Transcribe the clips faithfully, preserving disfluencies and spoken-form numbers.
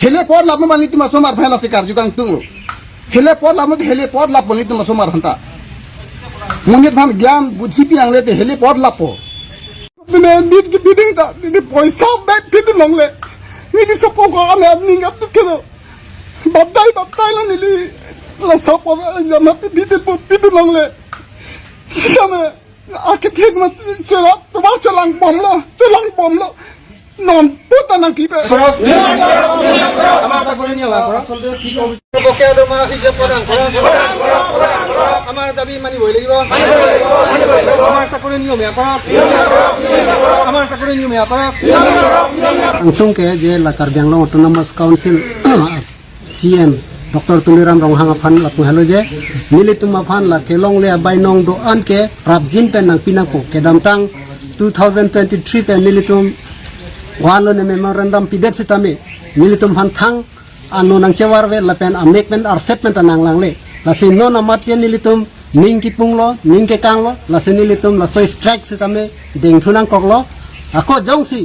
Heliport lap ma bang nelitum asomar aphan lasi karju kangtung lo. Heliport lap ma, heliport lap bang nelitum asomar aphanta. Monit aphan gyan budhi pi-angle te heliport lappo. Neli nit ke biding ta, neli poisa bag biding longle. Neli sopo ko ame ning ap ke lo. Bapdai bapdai lo neli la sopo jama biding po biding longle. Sitame akethek ma cherap, tobar chelang bomlo, chelang bomlo. Non puta nangkipe. আমাৰ চাকৰি নিয়ম ইয়াৰ পৰা। আমাৰ দাবী মানিবই লাগিব। আমাৰ চাকৰি নিয়ম ইয়াৰ পৰা। আমাৰ চাকৰি নিয়ম ইয়াৰ পৰা। Angtung ke je la Karbi Anglong Autonomous Council C M Doctor Tuliram Ronghang aphan lapu helo je, nelitum aphan la kelongle abainong do-an ke prapjin pen nangpi nangpo. Kedamtang two thousand twenty-three pen nelitum wan lo ne memorandum pidet sitame nelitum aphan thang ano nangchevarve lapen amek pen arset pen ta nanglangle. Lasi non amat ke nelitum ning kipung lo, ning kekang lo, lasi nelitum laso strike sitame dengthu nangkok lo. Ako jongsi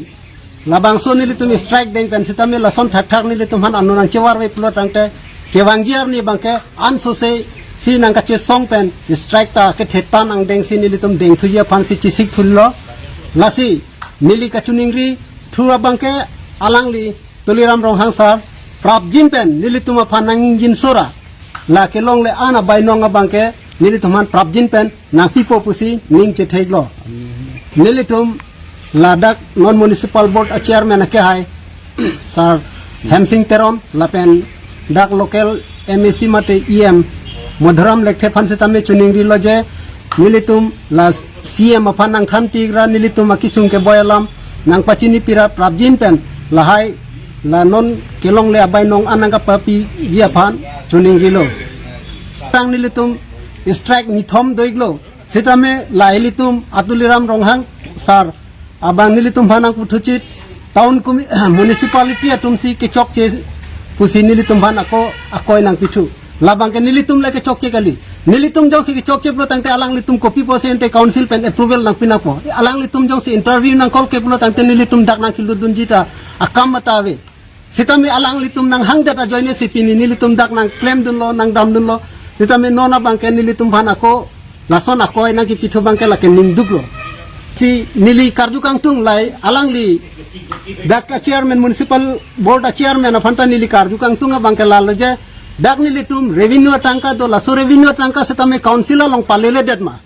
labangso nelitum strike deng pen sitame lason thakthak nelitum aphan ano nangchevarve pulo tangte kevangji arni abangke ansose si nangkachesong pen strike ta kethetan angdeng si nelitum dengthuji aphan si chisik phul lo. Lasi neli kachiningri thu abangke alangli Tuliram Ronghang sir prapjin pen nelitum aphan nangjinso ra la kelongle an abainong abangke nelitum aphan prapjin pen nangpipo pusi ning chethek lo. Nelitum ladak non municipal board a chairman akehai sir Hemsing Teron lapen dak local M A C mate E M Madhuram Lekthe aphan sitame chiningri lo je nelitum la C M aphan nangthanpi ra nelitum akisung keboi alam nangpachini pi ra prapjin pen lahai la non kelongle abainong an nangkapapiji aphan chiningri lo. Tang nelitum strike nithom do-ik lo. Sitame la ilitum a Tuliram Ronghang sir abang nelitum aphan nangputhuchit town kumi-, municipality atum si kechokche pusi nelitum aphan ako akoi nangpithu. Labang ke nelitum le kechokche kali. Nelitum jongsi kechokche pulo tangte alanglitum kopi pusi ante council pen approval nangpi nangpo. Alanglitum jongsi interview nangkol ke pulo tangte nelitum dak nangkilutdunji ta akam mata ave. Sitame alanglitum nanghangdet ajoine si pini nelitum dak nangklemdunlo, nangdamdunlo. Sitame non abangke nelitum aphan ako lason akoi nangkipithu abangke lake ningduk lo. Si neli karju kangtung, lai alangli dak a chairman, municipal board a chairman aphan ta neli karju kangtung abangke lalo je dak nelitum revenue atangka do, laso revenue atangka sitame council along paleledet ma.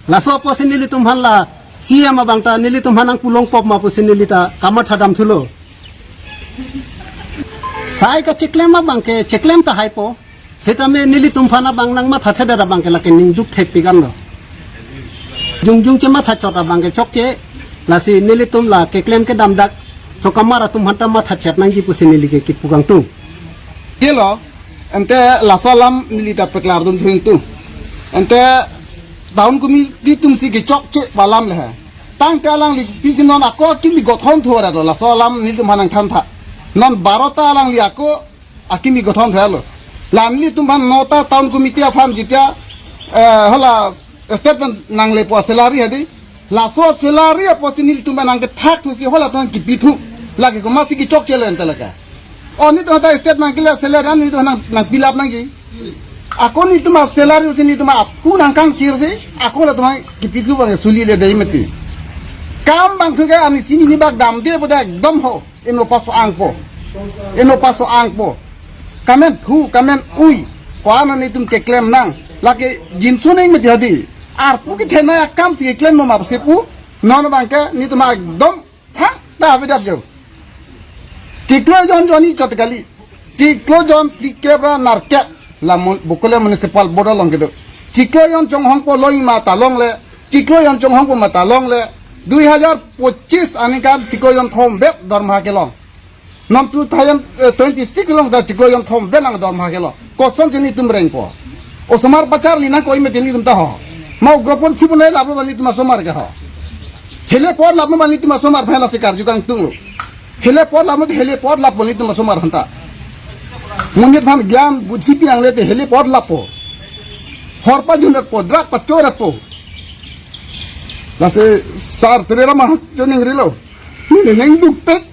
Laso apotsi nelitum aphan la C M abang ta nelitum aphan nangpulongpop ma pusi neli ta kamatha damthulo. Sai kacheklem abangke cheklem tahaipo. Sitame nelitum aphan abang nangmathathedet abangke lake ningduk thekpik anlo. Jongjong chematha chot abangke chokche, lasi nelitum la keklem kedam dak chokamar atum aphan ta mathachet nangji pusi neli ke kipu kangtung. Kelo, ante laso alam neli ta paklardun thu ingtung. Ante town committee atum si kechokche pu alam le he. Tangte alangli pisi non ako akimi gothon thu ra do, laso alam nelitum aphan nangthantha. Non barota alangli ako akimi gothon thu lo. La nelitum aphan nota town committee aphan jitia, eh, hala statement nanglepo salary hadi. Laso salary apotsi nelitum aphan nangkethak thusi hala atum aphan kipithu. Lake komatsi kechokche le ante lake. O nelitum ta state nangkele salary an nelitum nang, nangpilap nangji. Ako nelitum asalary si nelitum aphu nangkangsir si ako latum aphan kipithu abang suli le dei mati. Kam bangthu ke ani sini ni bak damde pu dak ekdom ho. Eno paso angpo. Eno paso angpo. Kamen thu, kamen ui. Ko-an nelitum keklem nang. Lake jinso neng mati hadi. Arpu kethenei akam si keklem ma mapsi pu. Non abangke nelitum ekdom thang ta avedet jo. Chiklo jon jonni chot kali. Chiklo jon phlikep ra nerkep la mun-, Bokolia Municipal Board along kedo. Chiklo jon chonghongpo loi ma ta longle. Chiklo jon chonghongpo ma ta longle. Dui hajar pochis aningkan chiklo jon thomvet dorma kelong. Non two thousand twenty-six along ta chiklo jon thomvet nang dorma kelong. Kosonsi nelitum rengpo. Osomar pacharli nangkok mati nelitum ta ho. Ma ugrupon si punai laplo nelitum asomar ke ho. Heliport lap ma nelitum asomar aphan lasi karju kangtung lo. Heliport lap ma heliport lap nelitum asomar aphanta. Monit aphan gyan budhi pi-angle te heliport lappo. Hor pajunratpo, drug pachoratpo. Lasi sir Tuliram aphan choningrilo. Neli ningduk pek